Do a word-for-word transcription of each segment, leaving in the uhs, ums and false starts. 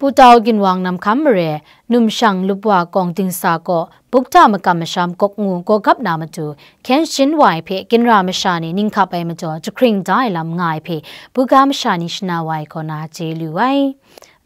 Putau ginwang namhkam mare, numshang lupwa kawng dingsa kaw, bukta makam masham gawk ngu gawgap na matu, hkyen shin wa ai hpe ginra masha ni ninghkap ai majaw, jahkring da ai lam nga ai hpe, buga masha ni shana wa ai kaw na chye lu ai.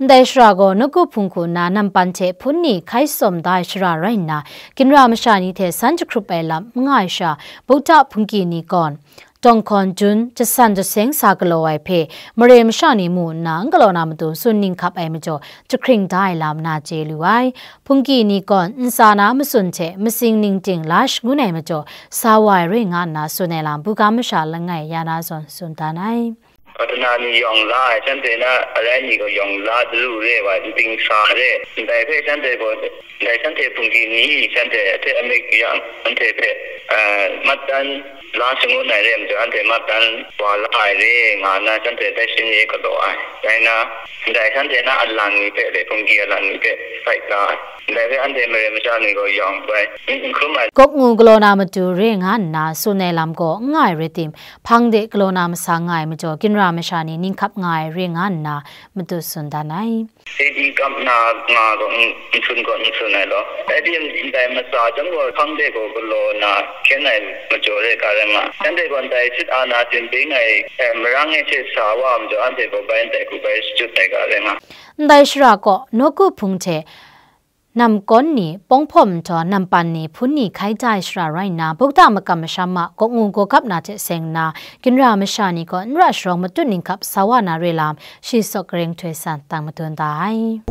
Ndai shara gaw nawku hpung hku nna nampan hte hpun ni hkai tsawm da ai shara rai nna, ginra masha ni hte san jahkrup ai lam n nga ai sha, bukta hpungki ni kawn, Tawng hkawn jun, jasan jaseng sa galaw ai hpe, mare masha ni mu nna n galaw na matu tsun ninghkap ai majaw, jahkring da ai lam na chye lu ai. Hpungki ni kawn, ntsa na matsun hte matsing ningting la shangun ai majaw, sa wa ai re nga nna tsun ai lam, buga masha langai ya na zawn tsun dan ai. Patana ni yawng la ai, shanhte na arai ni gaw yawng la daru re wa ai, nting sa re, ndai hpe shanhte gaw, ndai shanhte hpungki ni, shanhte hte amik yang, shanhte hpe, eh, matdan la shangun ai re majaw, shanhte matdan wa la ai re, nga nna shanhte dai shin ye galaw ai. Rai nna, ndai shanhte na alang ni hpe le, hpungki alang ni hpe, sai la ai. Ndai hpe anhte mare masha ni gaw yawng bai, n hkrum ai. Gawk ngu galaw na matu re nga nna tsun ai lam gaw n nga ai rai tim, hpang de galaw na masa nga ai majaw, ginra masha ni ninghkap nga ai re nga nna matu tsun dan ai. Sedi kap na nga gaw n, n tsun gaw n tsun ai law. Rai tim, ndai matsa chyawm gaw hpang de gaw galaw na hkyen ai majaw re ga rai nga. Shanhte gaw ndai sit a na tsin bing ai, eh, marang e hte sa wa ai majaw, anhte gaw bai ndai hku bai shachyut ai ga rai nga. Ndai shara kaw, nawku hpung hte, namkawn ni, pawng hpawm nhtawm nampan ni, hpun ni hkai da ai shara rai nna, bukta makam masham a gawk ngu gawgap na hte seng nna, ginra masha ni gaw n ra sharawng matut ninghkap sa wa na re lam, shi Sawk Gareng Htoi San tang madun da ai.